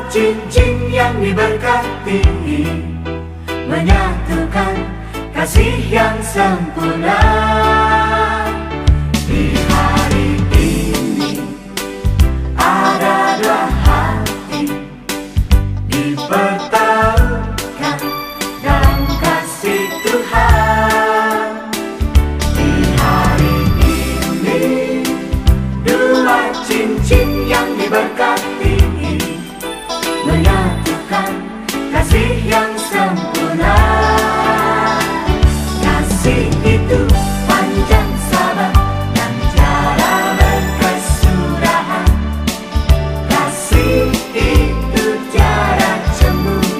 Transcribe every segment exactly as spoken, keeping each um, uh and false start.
Cincin yang diberkati menyatukan kasih yang sempurna. Di hari ini ada dua hati dipertaruhkan dalam kasih Tuhan. Di hari ini dua cincin yang diberkati menyatukan kasih yang sempurna. Kasih itu panjang sabar dan tiada berkesudahan. Kasih itu tiada cemburu.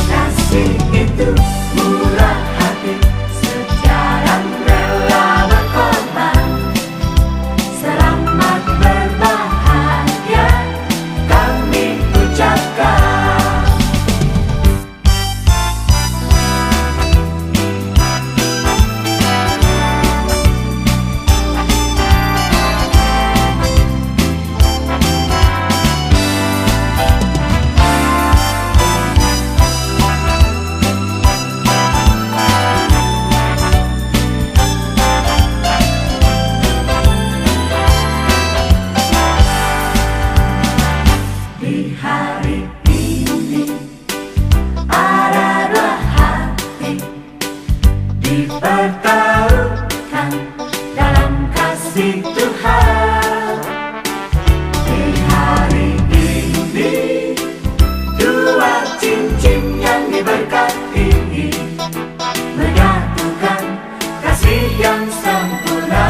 Kasih itu murah hati, setia dan rela berkorban. Selamat berbahagia kami ucapkan. Di hari ini ada dua hati dipertaruhkan dalam kasih Tuhan. Di hari ini dua cincin yang diberkati menyatukan kasih yang sempurna.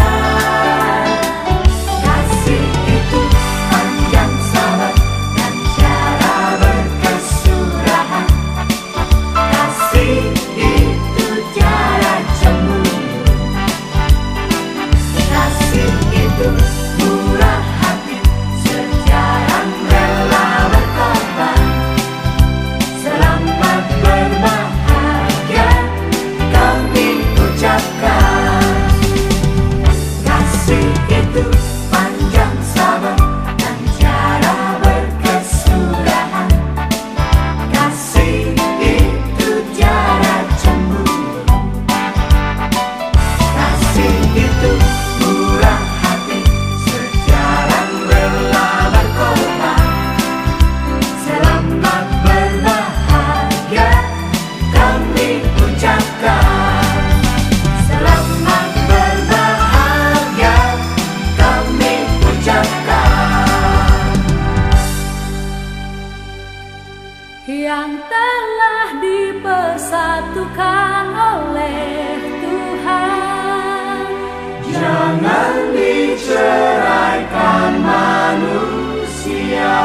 Kasih itu panjang sabar dan tiada berkesudahan. Kasih itu tiada cemburu. Kasih itu murah hati, setia dan rela berkorban. Selamat berbahagia kami ucapkan. Kasih itu panjang sabar dan tiada berkesudahan. Kasih itu tiada cemburu. Kasih itu murah hati, setia dan rela berkorban. Selamat berbahagia kami ucapkan. Selamat berbahagia kami ucapkan. Yang telah dipersatukan oleh Tuhan, jangan diceraikan manusia.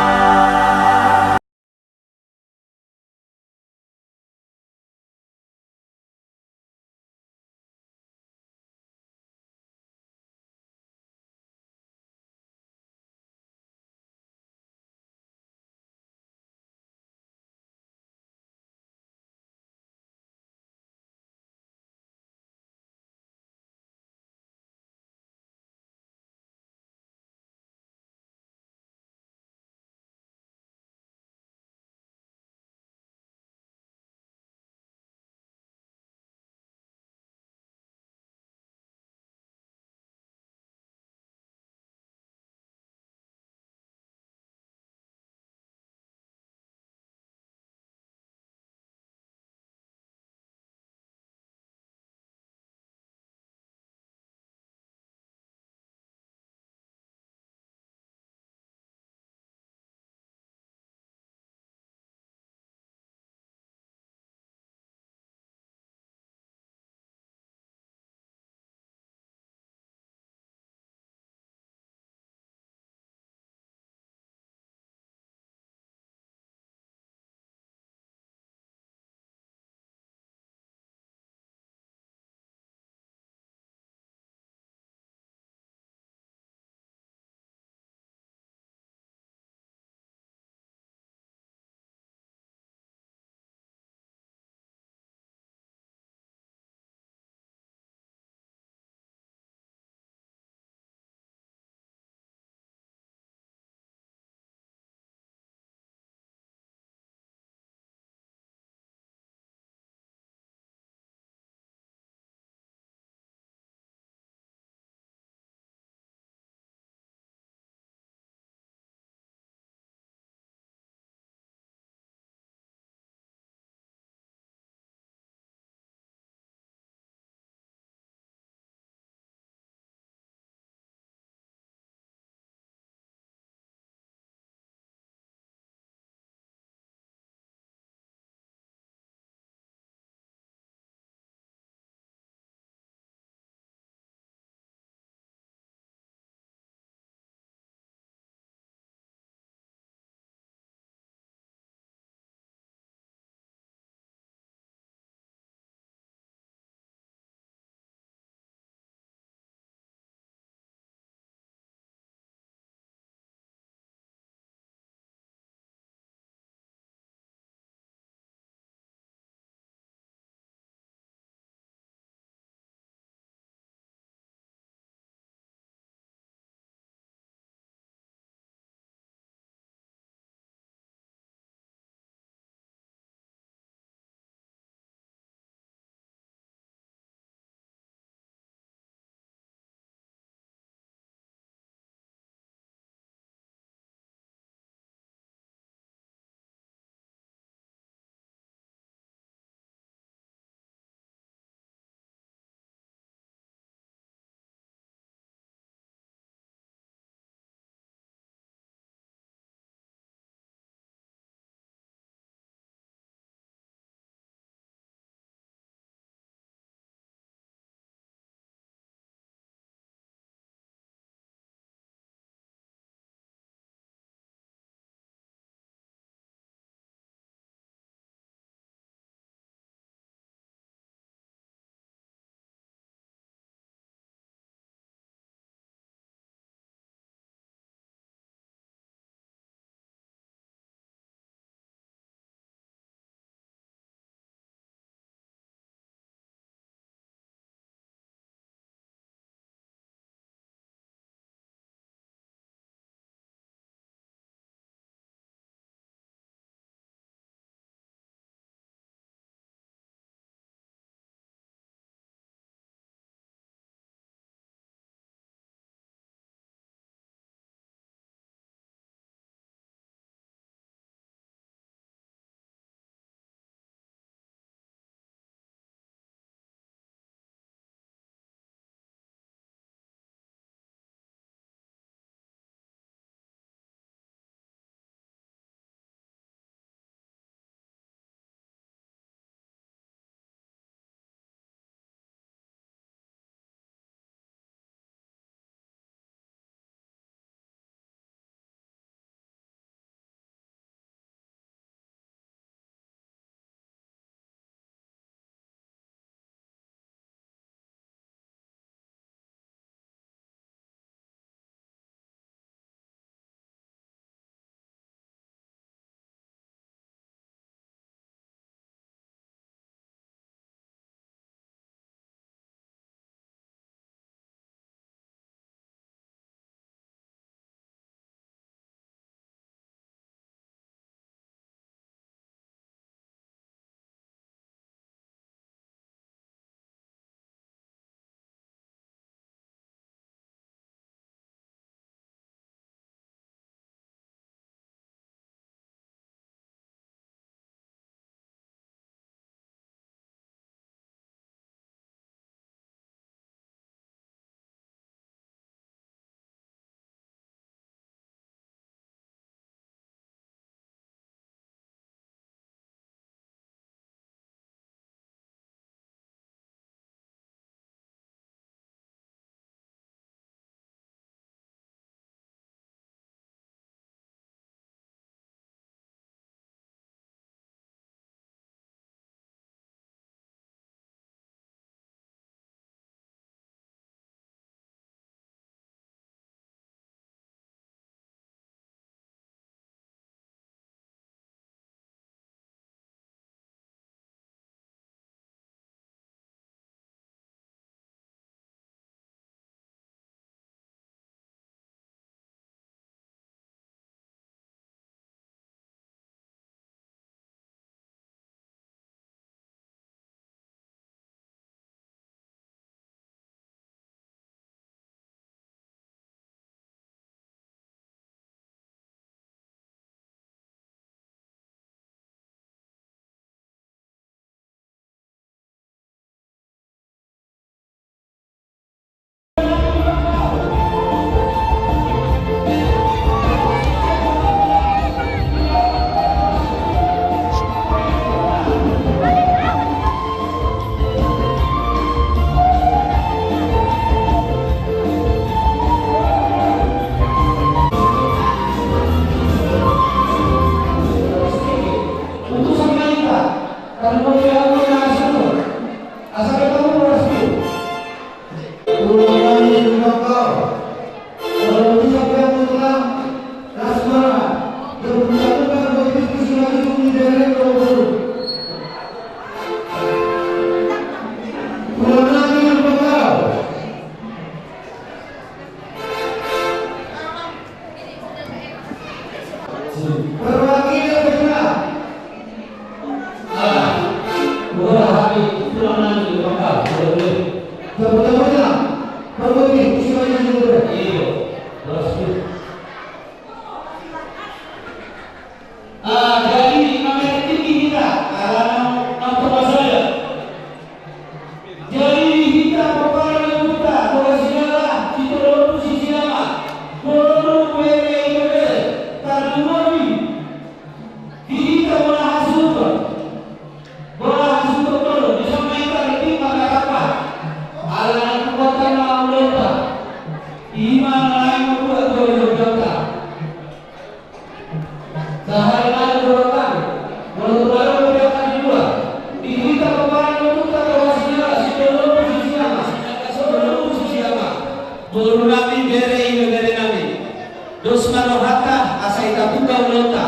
Perwakilan Beta. Ah, boha hami tulang nami di Bangka, boleh. Tepuk tangan, Pak Bobi, isi lagi dulu. Iyo, terus. Ah, jadi, mamereng tingki hita, ala naung tongka saja. Jadi, di hita pomparan ni ompunta, Toga Sinaga, Sitolu Ompu Sisiama, boru, bere, ibebere, tarlumobi di hita bona hasuhuton. Bona hasuhuton tolu, di son ma hita ringkot marnatap, ala naung tongka ma ulaonta. I ma na lae mambuat tua di gondangta. Sahali nai do hami, molo tung adong pe angka di luar, di hita pomparan ni ompunta Toga Sinaga, Sitolu Ompu Sisiama, Sinaga Sitolu Ompu Sisiama, boru nami, bere, ibebere nami. Dos ma rohanta asa hita buka ulaonta.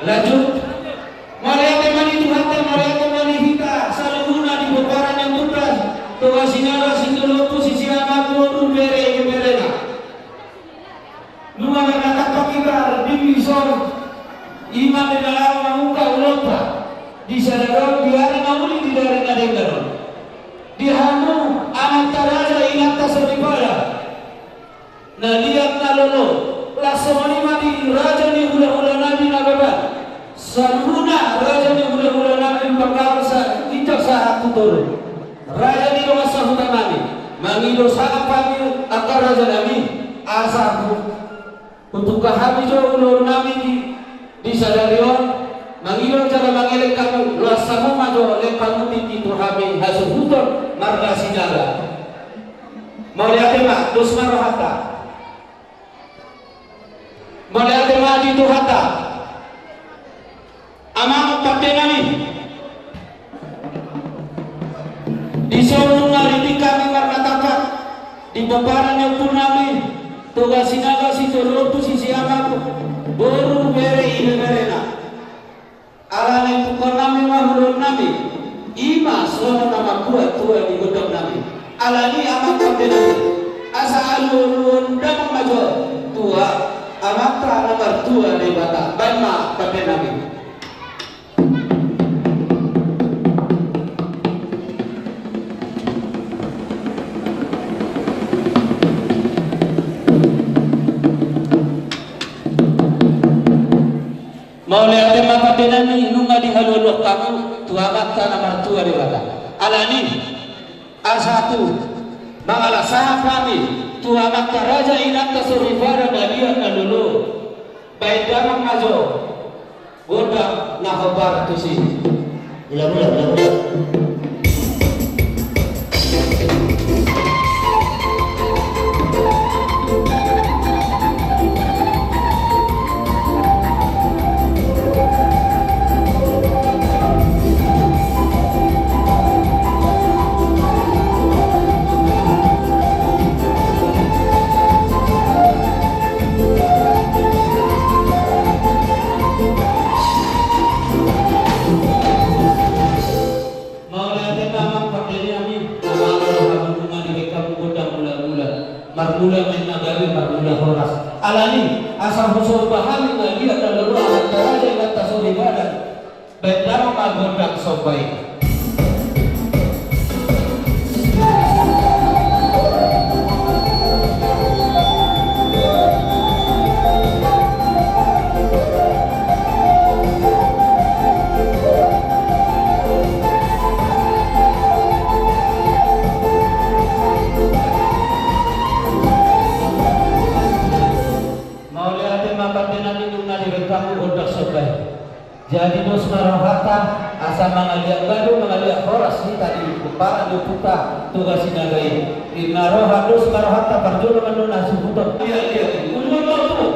Lanjut. Mauliate ma di Tuhanta, mauliate ma di hita saluhutna di pomparan ni ompunta Toga Sinaga, Sitolu Ompu Sisiama, boru, bere, ibeberena. Nunga marnatap hita di son, i ma na laho mambuka ulaonta di sadari on, di ari na uli, di ari na denggan on. Di hamu amanta raja, inanta soripada, na liat na lolo, laos songon i ma di raja ni hulahula nami Nababan, saluhutna raja ni hulahula nami Panggabean, sa-, ginjang sahat tu toru. Raja ni dongan sahuta nami, mangido sangap hami angka raja nami, asa hu-, hutungka hami jo ulaon nami di, di sadari on, mangido jala mangelek hamu, loas hamu ma jo leleng hamu tingki tu hami hasuhuton marga Sinaga. Mauliate ma, dos ma rohanta. Mauliate ma di Tuhanta. Amang pande nami, di son nunga rintik hami marnatap di pomparan ni ompu nami Toga Sinaga, Sitolu Ompu Sisiama, boru, bere, ibeberena. Alani tungkol nami ma ulaon nami, i ma songon na mambuat tua di gondang nami. Alani amang pande nami, asa alualuhon damang ma jo tu Amanta na martua Debata. Baen ma pande nami. Mauliate ma pande nami, nunga dialualuhon hamu tu Amanta na martua Debata. Alani, asa tu, mangalap sangap hami tu amanta raja, inanta soripada, na liat na lolo. Baen damang ma jo gondang na hombar tusi. Ulang, ulang, ulang, ulang. Mauliate ma amang pande nami, amang, hamu nunga dibaen hamu gondang mulamula. Marmula ma inna gabe, marmula horas. Alani, asa husomba hami na liat na lolo, amanta raja, inanta soripada. Baen damang ma gondang somba i. Mauliate ma pande nami, nunga dibaen hamu gondang somba i. Jadi dos ma rohanta, asa mangaliat gabe, mangaliat horas hita di pomparan ni ompunta Toga Sinaga i. Ninna roha, dos ma rohanta, parjolo ma na hasuhuton. Iya, iya. Ujung waktu.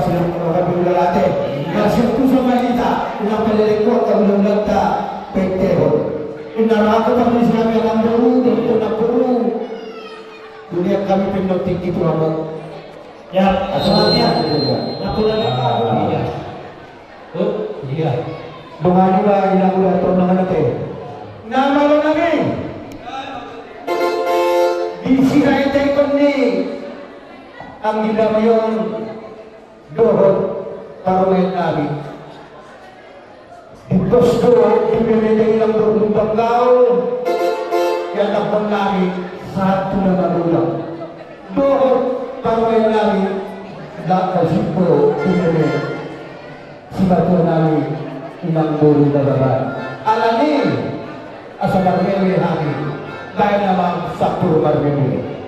Silang mengatakan berulahate. Nasib tu sama kita, inang pelelek kuat kami dalam data, P T H. Inang aku tak bisa kami akan beru, dan pun aku beru. Dunia kami penuh tinggi tu abang. Ya, asal dia. Aku lagi tahu dia. Oh, iya. Dongan juga inang udah tahu nama nanti. Nama lo nami? Di sini itu ikon ni. Anggi Damion. Dohot parumaen nami. Di pos do di Bemete inang do Lumban Gaol. Ia tak pernah nami satu nama ulang. Dohot parumaen nami. Dak kasih do di Bemete. Sibatua nami inang boru dabaran. Alani asa marmeme hami. Baen nama sapur marmeme.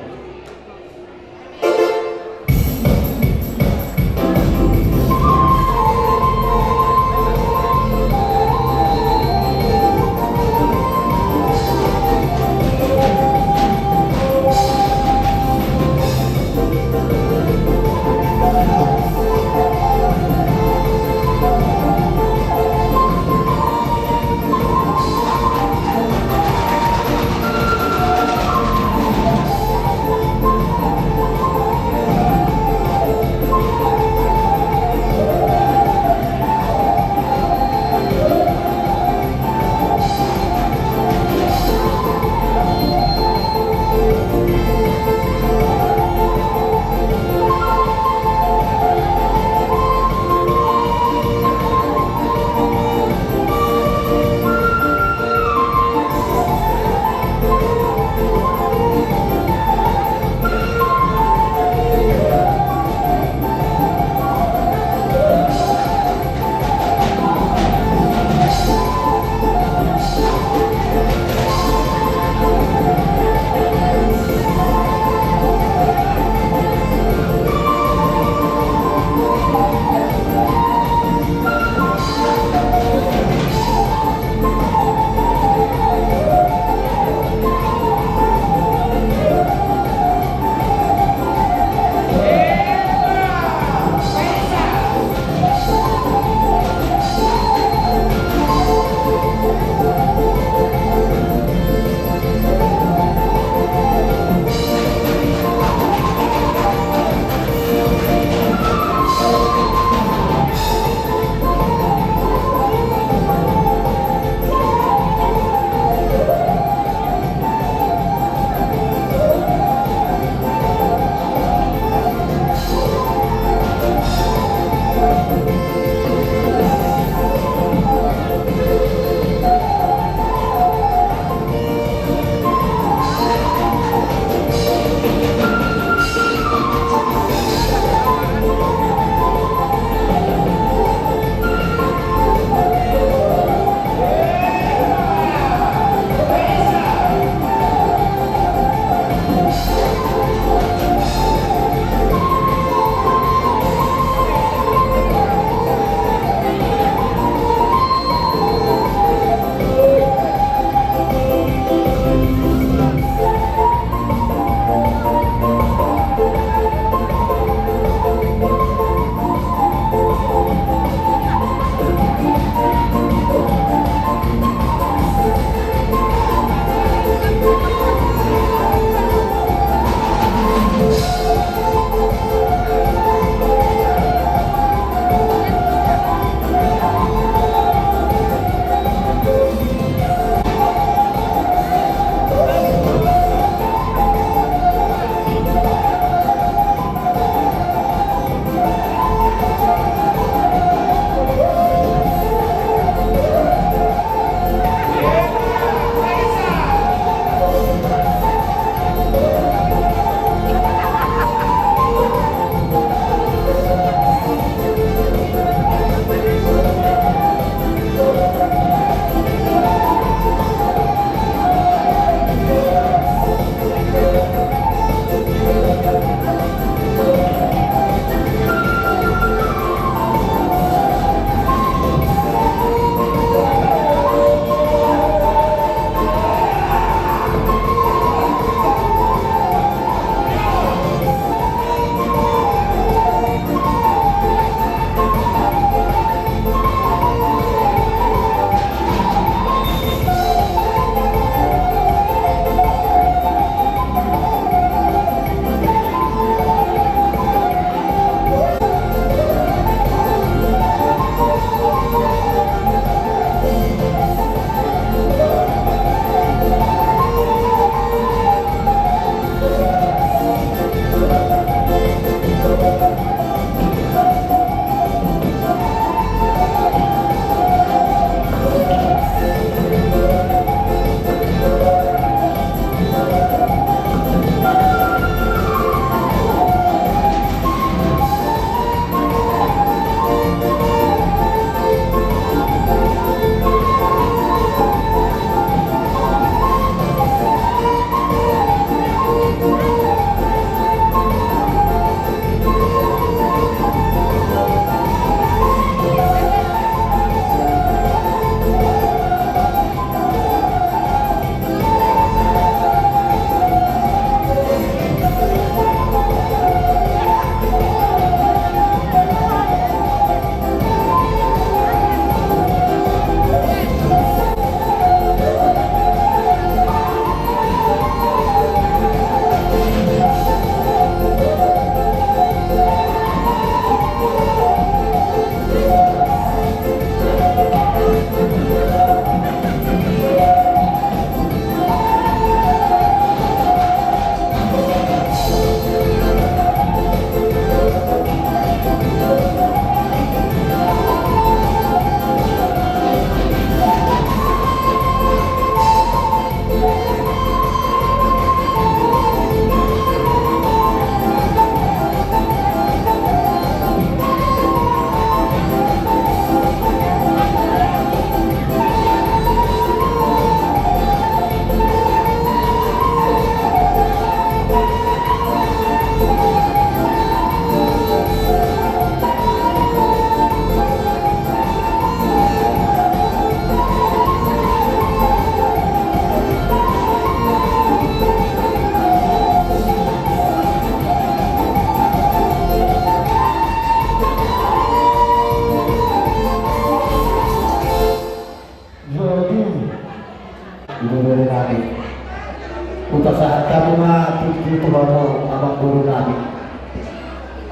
Tadi ma tingki tu hamu amang boru nami.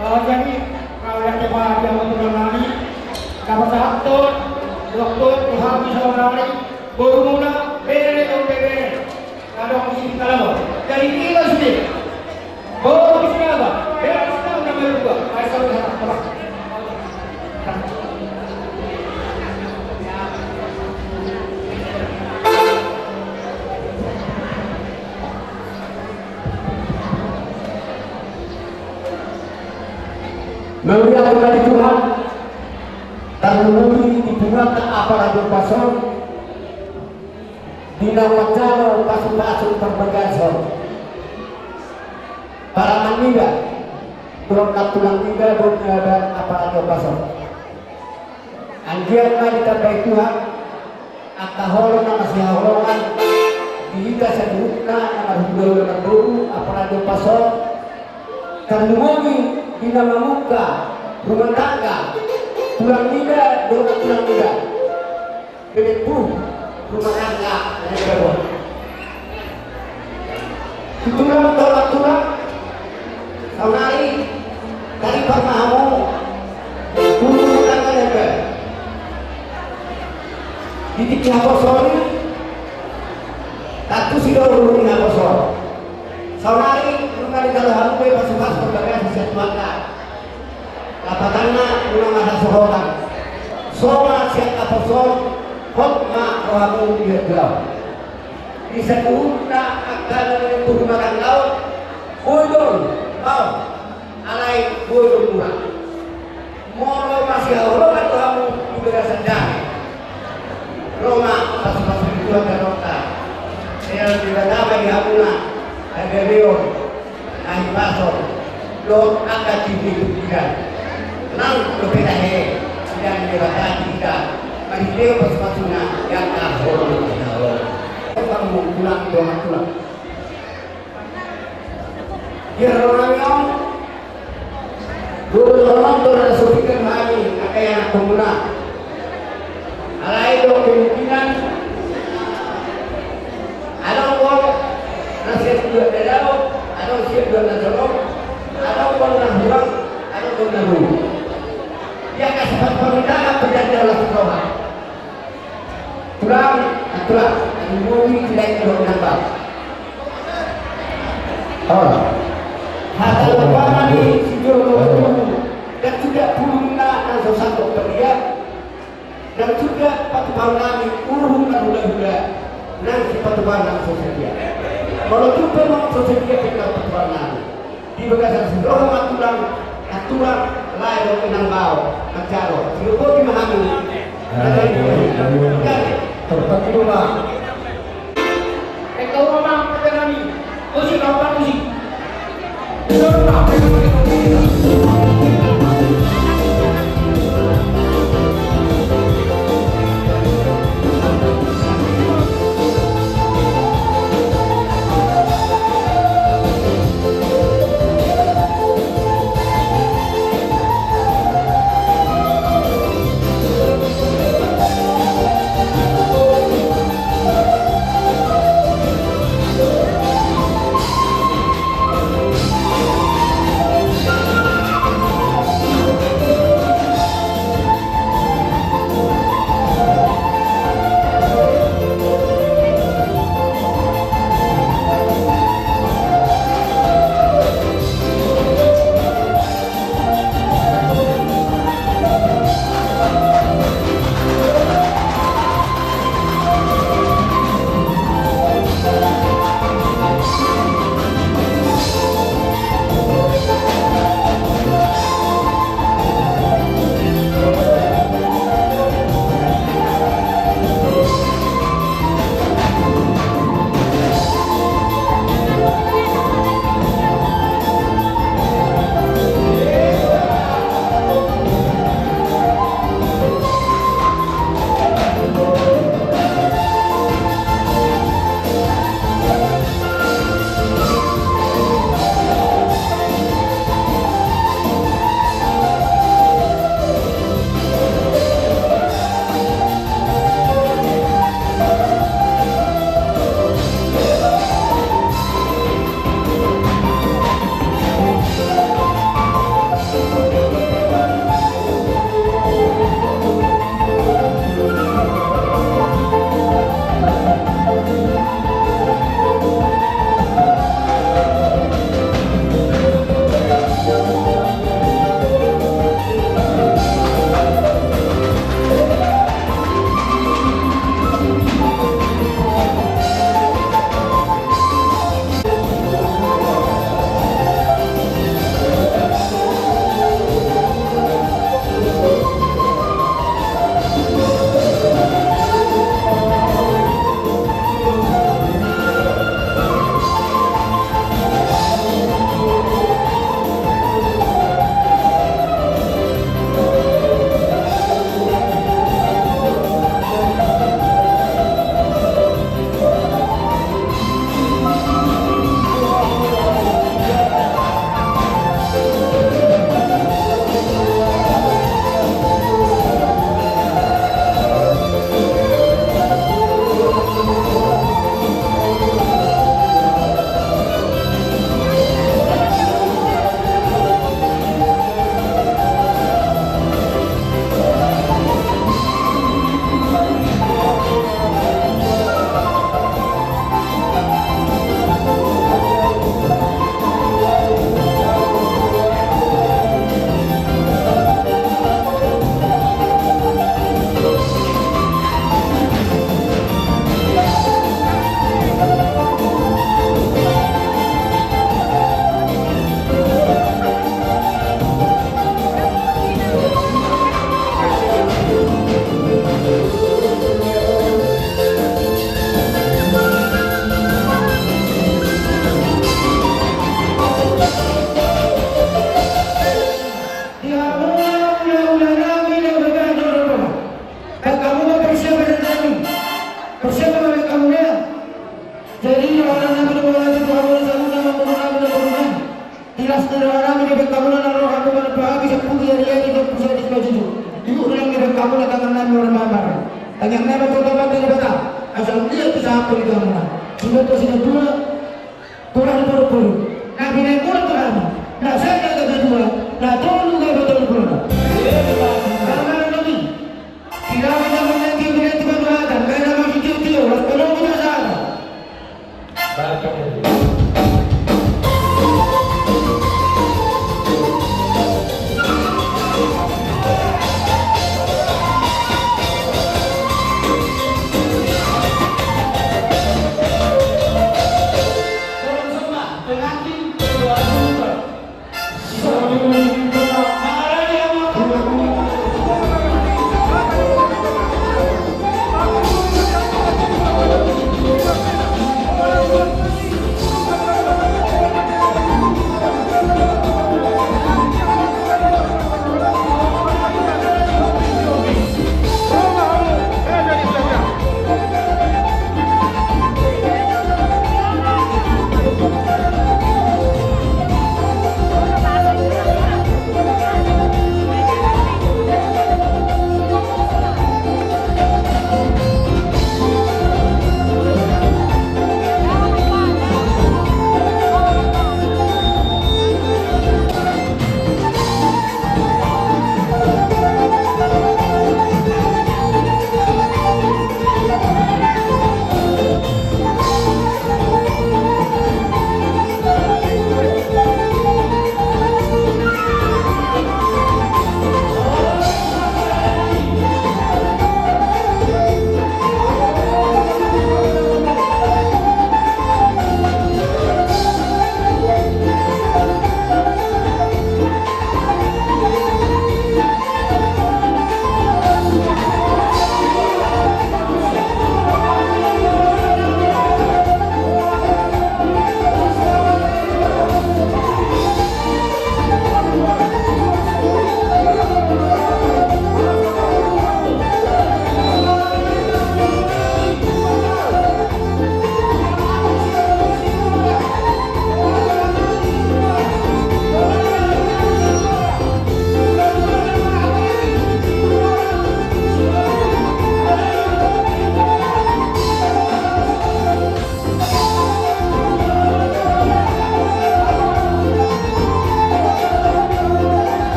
Eh, jadi, kalau yang coba dia mau turun nami, dapat satu, dokter, Tuhan bisa mengalami, boru muna, bere, bere. Kalau di sini kalau mau, jadi kita sini. Boru di sini apa? Bere, kita udah berdua. Ayo, sama, sama, sama. Mauliate ma di Tuhan, tarlumobi di punguanta apala Jompas on, di na manjalo pasupasu parbagason. Parangan niba, tulang, tulang niba, dohot niba apala Jompas on. Anggiat ma ditambai Tuhan angka holong na masihaholongan di hita saluhutna na marhula-hula marboru apala Jompas on, tarlumobi di na mamungka rumah tangga tulang niba dohot tulang niba. Bebek bu, rumah tangga, na niba buat. Tulang, tulang, tulang. Saonari, tadi pernah hamu, rumah tangga, na niba. Di tingki haposo on, tatu sidor rumah haposo on. Saonari, rumah di dalam hamu, bebas, bebas, berbagasi, siap makan. Lapatanna nunga marhasohotan. Songon sian haposo on, hot ma rohamu di hela. Di saluhutna angka na niba tu rumah tangga on, boi do, bau, alai boi do mura. Molo masihaholongan rohamu di bagasan dame. Ro ma pasupasu ni Tuhan dohot ta. Sian Debata ma di hamuna, hagabeon, hahipason, dohot angka tingki tu pikiran. Nang dope tahe, sian Debata di hita, marhite pasupasuna, di angka holong ni Tuhan. Tentang tulang, dongan tulang. Di rohanami on, dohot rohanami on, dohot na so pintor hami, angka ianakhonmuna. Alai do kemungkinan, adong do na sian dua na dao, adong sian dua na jolo, adong do na hurang, adong do na ruhut. Di angka sipatupaon ni dangka, perjanjian las roha. Tulang, tulang, tarlumobi di lae dohot inang bao. Hata ni sijolo, ndang suda pulungna nang so sanggup padia, ndang suda patupaonnami uhum na hulahula nang sipatupaon nang so sadia. Molo tung pe nang so sadia pe patupaonnami. Di bagasan siroha ma tulang, na tulang, lae dohot inang bao, manjalo. Siroha ma hami. Tertentu ma. Eka uma ma, eka nami. Musik, apa musik? Roha nami di bengkamuna na roha nami manang pahagi sampulu ari ari sampulu sari sampulu tujuh. Ibu nami di bengkamuna tangan nami orang mamar. Tangan nami tu tangan dari bata. Asal dia bisa apa di kamuna. Sudah tu sudah dua. Kurang berpuluh. Nabi naik murah tu kami. Nak saya nak kedua. Nak tolu nak betul puluh. Karena nabi. Tidak ada yang menanti menanti Tuhan. Karena masih kecil. Walau kita sadar.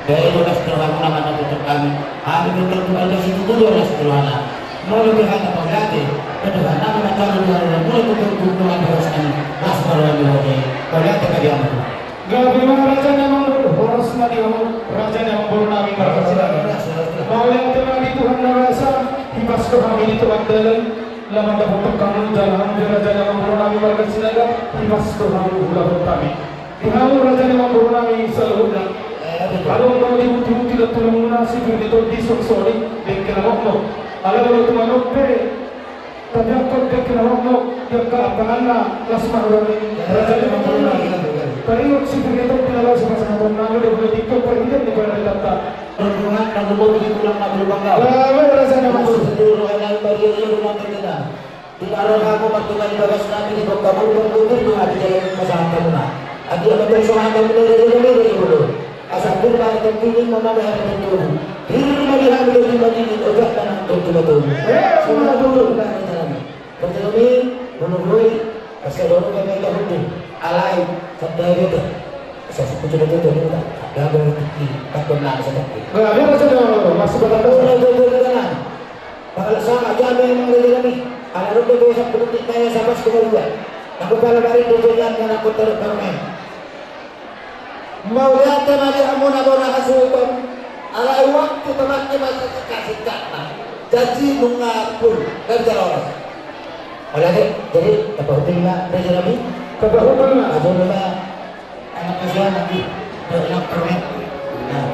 Jadi, las rohamuna ma na tutup hami. Hami tutup hami, las tutup hami, las tutup hami. Molo di hata pangkati, ketuhan nama na tahu di hadapan mula tutup tutup hami, las kami, las rohamuna. Pangkati ka di hamu. Gabe ma raja ni amangboru, horas ma di hamu, raja ni amangboru nami marga Sinaga. Mauliate ma di Tuhan na basa, hipas do hami di Tuhan dalan, lam mandapothon hamu jala hamu raja ni amangboru nami marga Sinaga, hipas do hamu ulahon hami. Di hamu raja ni amangboru nami saluhutna. Adong do di huti-huti dohot tulangmuna, sipir ni tondi songon i, dengke na mokmok. Alai molo tung adong pe, tapi angkon dengke na mokmok, di angka ambanganna, las ma hurang ni raja ni amangboru nami. Taringot sipir ni tondi na laho sipasahaton nami, di bulan tingkir, parhitean ni parhiteanta. Rombongan na lumobi di tulang na belum bangga. Gabe raja ni amangboru. Seluruh anak baru yang rumah terkena. Di na ro hamu martua di bagas nami di bongka mulu bongka utir di hati jalan pasahat hamu na. Adi amat dari songon hata mulu dari jolo dari jolo. Asa kurma ada tentu ini mau nada ada tentu. Diri ma di hamu dari madini ojak tanah tentu betul. Eh, semua dulu. Tentu ini menurut asa dulu kami ada hukum. Alai sabda itu. Asa suku sudah tentu ini tak gagal rezeki. Tak pernah ada rezeki. Nah, dia masih ada masih bertambah. Sudah tentu di tanah. Pangalaho sama jami yang mengalami. Ala rupa dua sapuluh tiga ya sama sekolah dua. Aku pala bari dua jalan dan aku terus bermain. Mauliate ma di hamu na bona hasuhuton. Alai waktu teman kita masih kasih kata. Janji nunga pul dan jelas. Olah deh, jadi apa hukum lah, Raja Nabi? Apa hukum lah? Aja lah. Anak kasihan lagi, udah enak permen. Nah.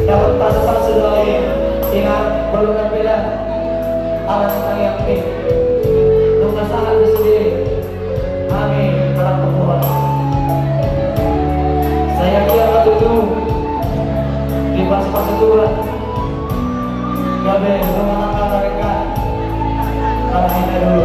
Dapot pasu-pasu do i, inang, bolon na peda, ala na tangiang i. Nunga sahat do sude hami halak Topoan. Sai anggiat ma tutu dipasu-pasu Tuhan. Gabe nunga mangalangka ala hita dulu.